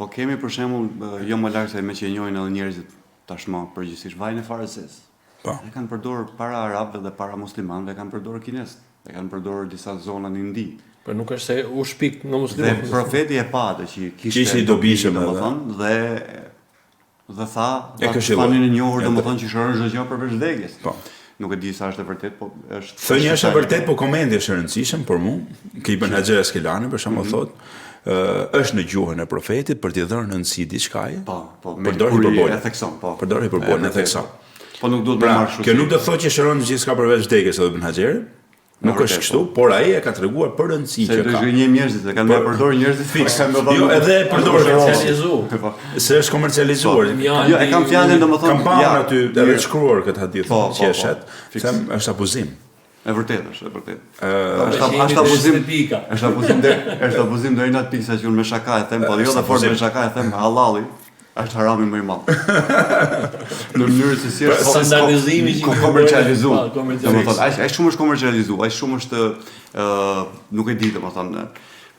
Po kemi për shembull jo më larg se meqë e njohin edhe njerëzit tashmë përgjithsisht vajin e farës zezë. Po. E kanë përdorur para arabëve dhe para muslimanëve, e kanë përdorur kinezët, e kanë përdorur disa zona në Indi. Po nuk është se u shpik nga muslimanët. Dhe profeti e pa atë që kishte Ishte i dobishëm edhe. domethënë, dhe dhe tha, E tha këshilloi. thënien e njohur E domethënë që shëron çdo gjë përveç vdekjes. Po. Nuk e di sa është e vërtet, po është Thënia është e vërtet, po komenti është i rëndësishëm për mua. Ke Ibn Haxher Askelani për shembull Mhm. thotë, ë, është në gjuhën e profetit për t'i dhënë rëndësi diçkaje. Po, po, me Përdor kur i hiperbolën. E thekson, po. Përdor hiperbolën, e vërtetë. thekson. Po nuk duhet me Pra, marrë kështu. kjo si- nuk do të thotë që shëron gjithçka përveç vdekjes edhe Ibn Haxheri. Nuk vërtet, është kështu, por ai e ka treguar për rëndësi Se që do ka. zhgënjejmë njerëzit, e kanë me përdorur njerëzit Fiks. kanë me thënë Jo, nuk- edhe e përdor Komercializu. Po. Se është komercializuar. Mjalti, Jo, e kam fjalën domethënë. Kam parë ja, aty edhe mirë. të shkruar këtë hadith Po, që po, e po. shet, Fiks. them është abuzim. E vërtet është, e vërtet. Ë, Është Jemi është te abuzim. estetika. Është abuzim deri është abuzim deri në atë pikë sa që unë me shaka e them, po jo Është dhe fort abuzim. me shaka e them hallalli është harami më i madh. Në mënyrë se si është Pra, standardizimi që ko- i komercializuar. Po, komercializuar. Domethënë, aq aq shumë është komercializuar, aq shumë është ë nuk e di domethënë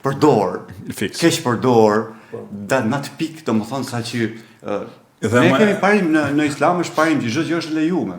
përdor, Fiks. keq përdor, da në atë pikë domethënë sa që ë, Dhe ne më- kemi parim në në Islam është parim që çdo gjë është lejuar.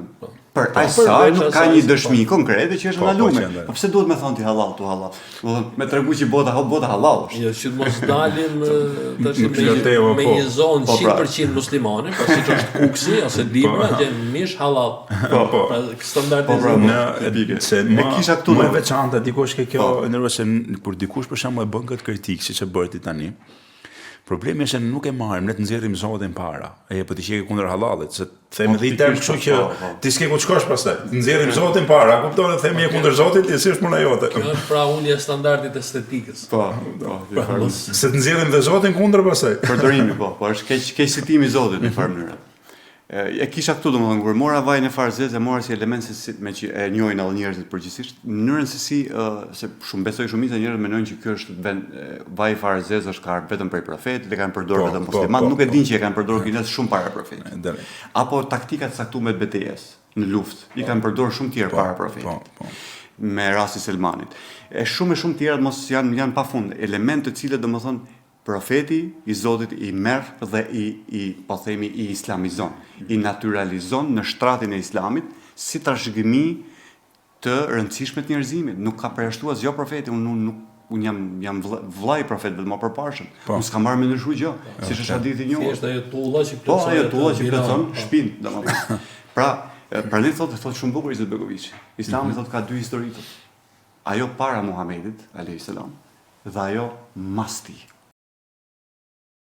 Për aq sa përveç nuk ka asaj një se- dëshmi konkrete që është Po, po, ndaluar. që Po pse duhet me thonë ti halal tu halal? Do thonë me tregu që bota bota halal është. Jo, që të mos dalim eh, tash Nuk me nga një, tema, me po. një zonë Po, pra. 100% muslimane, pra siç është Kuksi ose Dibra, gjen mish halal. Po, po. Pra Po, pra, standardizim. Në Tipike. se E më kisha këtu, më e do. veçanta dikush ke kjo Po. e nderuar se n- kur dikush për shembull e bën këtë kritikë siç e bëri ti tani. Problemi është se nuk e marrim, ne të nxjerrim Zotin para. E po ti qeke kundër hallallit, se themi Po, dhe i term pikërisht, kështu që po, po. ti s'ke ku të shkosh pastaj. Të Nxjerrim Zotin para, kupton? E themi je kundër Zotit, ti si është puna jote. Kjo është pra ulja e standardit estetikës. Po, po, në farë mënyre. Se të nxjerrim dhe Zotin kundër pastaj. Përdorimi po, po është keq keq citimi i Zotit në farë mënyre. E, e kisha këtu domethënë kur mora vajin e farë zezë e mora si element se si me që e njohin edhe njerëzit përgjithsisht, mënyrën se si ë, se shumë besoj shumica e njerëzve mendojnë që ky është vend e, vaji i farë zezë është ka vetëm prej profetit, e kanë përdorur Po, vetëm po, musliman, po, nuk e po. din që e kanë përdorur kinez shumë para profetit. Dale. Apo taktika të caktuara të betejës në luftë, i kanë përdorur shumë tjerë para profetit. Po, po. Me rastin Selmanit. E shumë e shumë tjera mos janë janë pafund, elementë të cilët domethënë profeti i Zotit i merr dhe i i po themi i islamizon, i naturalizon në shtratin e islamit si trashëgimi të rëndësishme të njerëzimit. Nuk ka përjashtuar asgjë profeti, unë nuk, nuk unë jam jam vëlla, vëllai i profetëve më përparshëm. Po. Unë s'kam marrë me ndryshu gjë, siç është hadithi i njohur. Thjesht ajo tulla që Po, plotëson. ajo tulla atë që binon, plotëson po. shpinë, domethënë. Pra, e, prandaj thotë thotë shumë bukur Izet Begoviçi. Islami thotë ka dy histori thotë. Ajo para Muhamedit alayhis salam dhe ajo mas tij.